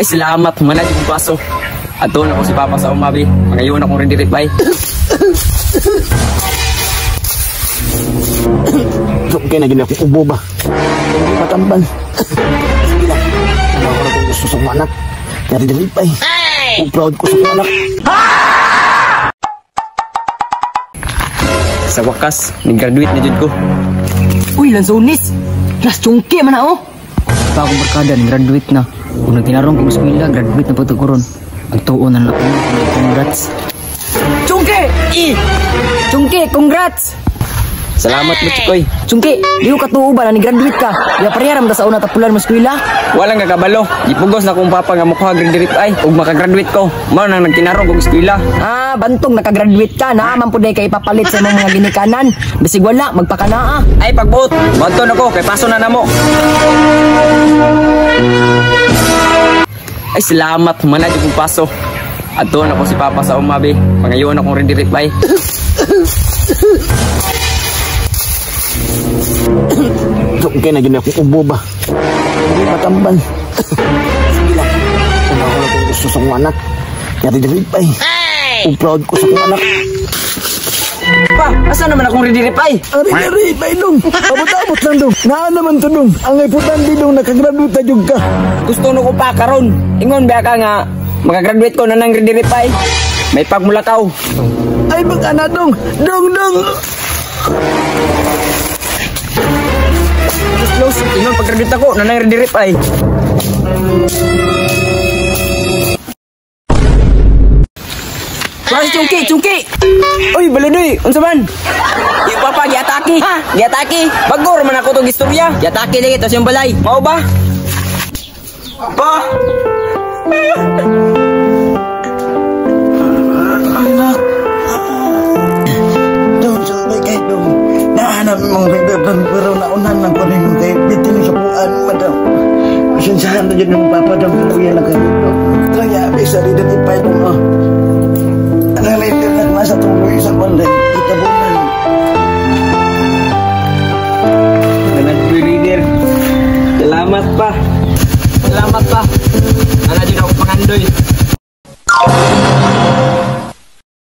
Ay, salamat, manay kong paso. Ato na ko si Papa sa umabi. Pangayon akong ready reply. Okay na gini akong ubo ba? Hindi matamban. Sige lang. Ano ako na kung gusto sa akong anak. Kaya ready reply. Kung proud ko sa akong anak. Sa wakas, nag-graduate na jud ko. Uy, lansonis! Las chungki man na oh! Pa akong barkada, nag-graduate na. Kung nagtinarong kong eskwela, graduate na pagtukuron. Ang tuon na lang ako. Congrats. Chungki! Eh! Chungki, congrats! Salamat mo, Chikoy. Chungki, di ko katuo ba na ni-graduate ka? Di ba pareha ta sa una tapulan mo eskwela? Walang kakabalo. Gipugos na kong papa nga mukuha grade ay ug makagraduate ko. Mao nang nagtinarong kog eskwela. Ah, bantong nakagraduate ka na man pud kay ipapalit sa imong mga ginikanan. Bisig wala, magpakanaa. Ay pagbuot, moadto na ko kay paso na namo. Ay salamat, manay kong paso. Adto na ko si Papa sa umabi. Pangayon akong ready reply. Okay na gini akong ubo ba? Hindi matamban. Sige lang. Ano ako na kung gusto sa akong anak. Kaya ready reply. Kung proud ko sa akong anak. Pa, asa naman akong ready reply? Ang ready reply dong. Abot-abot lang dong. Naa naman to dong. Ang importante dong nakagraduate na jud ka. Gusto no ko pa karon. Ingon ba ka nga makagraduate ko na nang ready reply? May pagmulakaw. Ay baka na dong. Dong dong. Close, ingon pag-graduate ako na nang ready reply. Wala si Chungki, Chungki! Uy, baludoy, unsa man? Yung papa, giatake. Ha? Giatake? Bago raman ako tong istorya. Giatake lagi, tos yung balay. Mao ba? Pa! Anak. Dong, sabay kay dong. Nahanap mong bibig pero naunan lang ko rin kay bitin sa puan, madam. Pasensyahan na dyan yung papa dong kuya na kayo. Kaya, bisa rin din ipay dong, oh. Ang later na nasa tuloy sa banday. Itabunan. Ganag reader. Salamat pa.